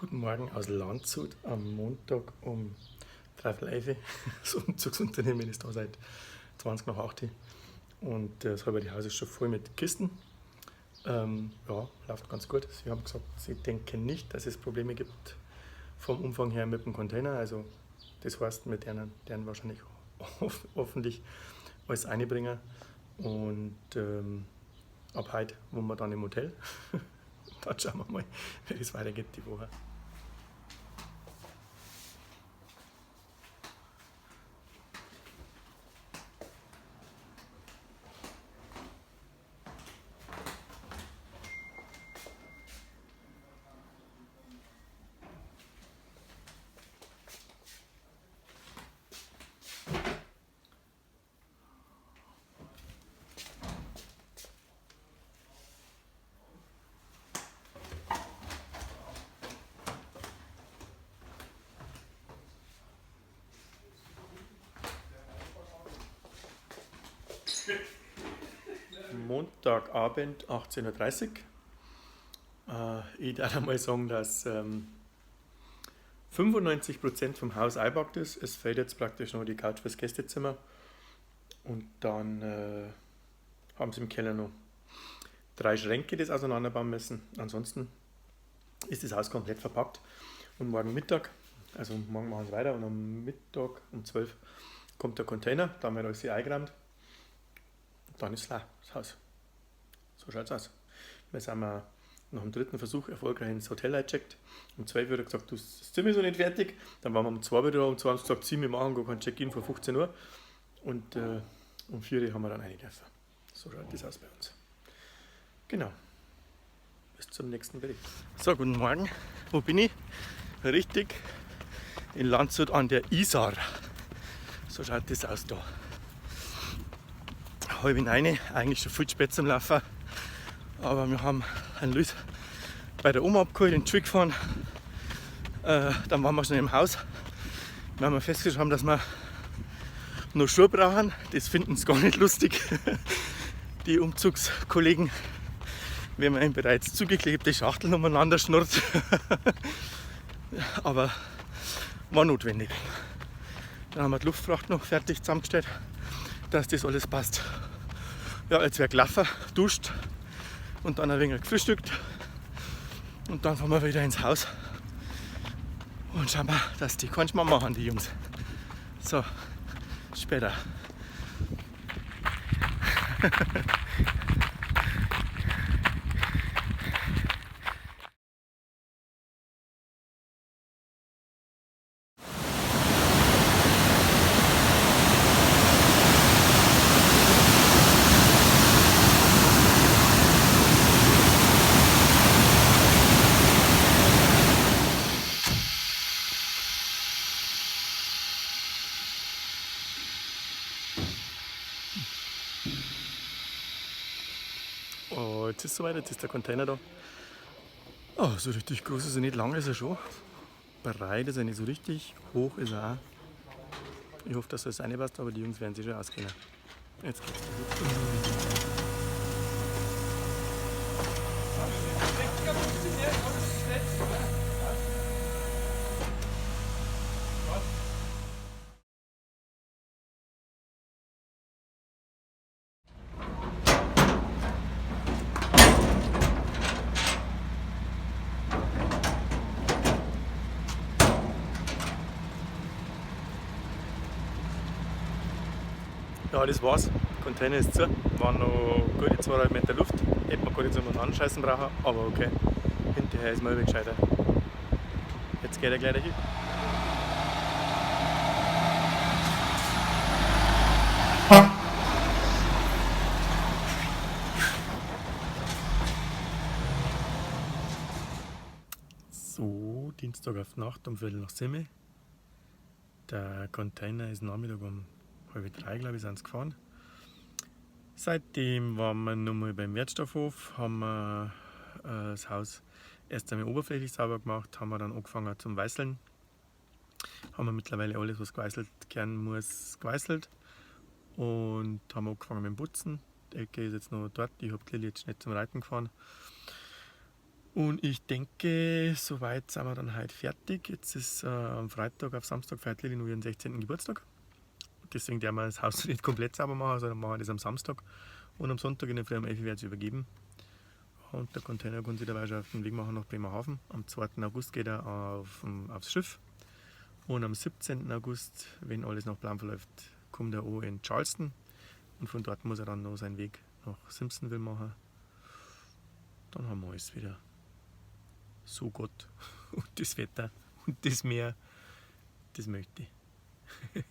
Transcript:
Guten Morgen aus Landshut am Montag um 10:45. Das Umzugsunternehmen ist da seit 8:20 und das halbe Haus ist schon voll mit Kisten. Ja, läuft ganz gut. Sie haben gesagt, sie denken nicht, dass es Probleme gibt vom Umfang her mit dem Container. Also das heißt, mit deren wahrscheinlich hoffentlich alles einbringen. Und ab heute wohnen wir dann im Hotel. Dann schauen wir mal, wie es weitergeht die Woche. Montagabend 18:30 Uhr. Ich darf einmal sagen, dass 95% vom Haus eingepackt ist. Es fehlt jetzt praktisch noch die Couch fürs Gästezimmer. Und dann haben sie im Keller noch 3 Schränke, die sie auseinanderbauen müssen. Ansonsten ist das Haus komplett verpackt. Und morgen Mittag, also morgen machen sie weiter, und am Mittag um 12 kommt der Container, dann wird alles eingeräumt. Und dann ist leer, das Haus. So schaut's aus. Wir sind nach dem dritten Versuch erfolgreich ins Hotel eingecheckt. Um 12 Uhr hat er gesagt, du, das Zimmer ist noch nicht fertig. Dann waren wir um 2 wieder da, um 2 haben sie gesagt, sie, wir machen gar keinen Check-in vor 15 Uhr. Und um 4 Uhr haben wir dann rein dürfen. So schaut das aus bei uns. Genau. Bis zum nächsten Bericht. So, guten Morgen. Wo bin ich? Richtig. In Landshut an der Isar. So schaut das aus da. 8:30, eigentlich schon viel zu spät zum Laufen. Aber wir haben einen Luis bei der Oma abgeholt, in die Schule gefahren. Dann waren wir schon im Haus. Wir haben festgestellt, haben, dass wir noch Schuhe brauchen. Das finden sie gar nicht lustig, die Umzugskollegen, wenn man ihnen bereits zugeklebte Schachteln umeinander schnurrt. Aber war notwendig. Dann haben wir die Luftfracht noch fertig zusammengestellt, dass das alles passt. Ja, jetzt wird gelaufen, duscht und dann ein wenig gefrühstückt. Und dann fahren wir wieder ins Haus und schauen mal, dass die keinen Schmarrn machen, die Jungs. So, später. Oh, jetzt ist es soweit, jetzt ist der Container da. Oh, so richtig groß ist er nicht, lang ist er schon. Breit ist er nicht so richtig, hoch ist er auch. Ich hoffe, dass das reinpasst, aber die Jungs werden sich schon auskennen. Jetzt geht's. Ja, das war's. Der Container ist zu. Waren noch gute 2,5 Meter Luft. Hätte man gar nicht so umeinander anscheißen brauchen, aber okay. Hinterher ist man gescheiter. Jetzt geht er gleich dahin. So, Dienstag auf Nacht um 7:15. Der Container ist Nachmittag um 2:30, glaub ich, sind's gefahren. Seitdem waren wir nochmal beim Wertstoffhof, haben wir das Haus erst einmal oberflächlich sauber gemacht, haben wir dann angefangen zum Weißeln. Haben wir mittlerweile alles, was geweißelt werden muss, geweißelt. Und haben angefangen mit dem Putzen. Die Elke ist jetzt noch dort, ich hab die Lilly jetzt schnell zum Reiten gefahren. Und ich denke, soweit sind wir dann heute fertig. Jetzt ist am Freitag auf Samstag feiert Lilly noch ihren 16. Geburtstag. Deswegen werden wir das Haus nicht komplett sauber machen, sondern machen wir das am Samstag. Und am Sonntag in der Früh um 11 Uhr werde ich es übergeben. Und der Container kann sich dabei schon auf den Weg machen nach Bremerhaven. Am 2. August geht er aufs Schiff. Und am 17. August, wenn alles nach Plan verläuft, kommt er an in Charleston. Und von dort muss er dann noch seinen Weg nach Simpsonville machen. Dann haben wir alles wieder. So Gott und das Wetter und das Meer, das möchte ich.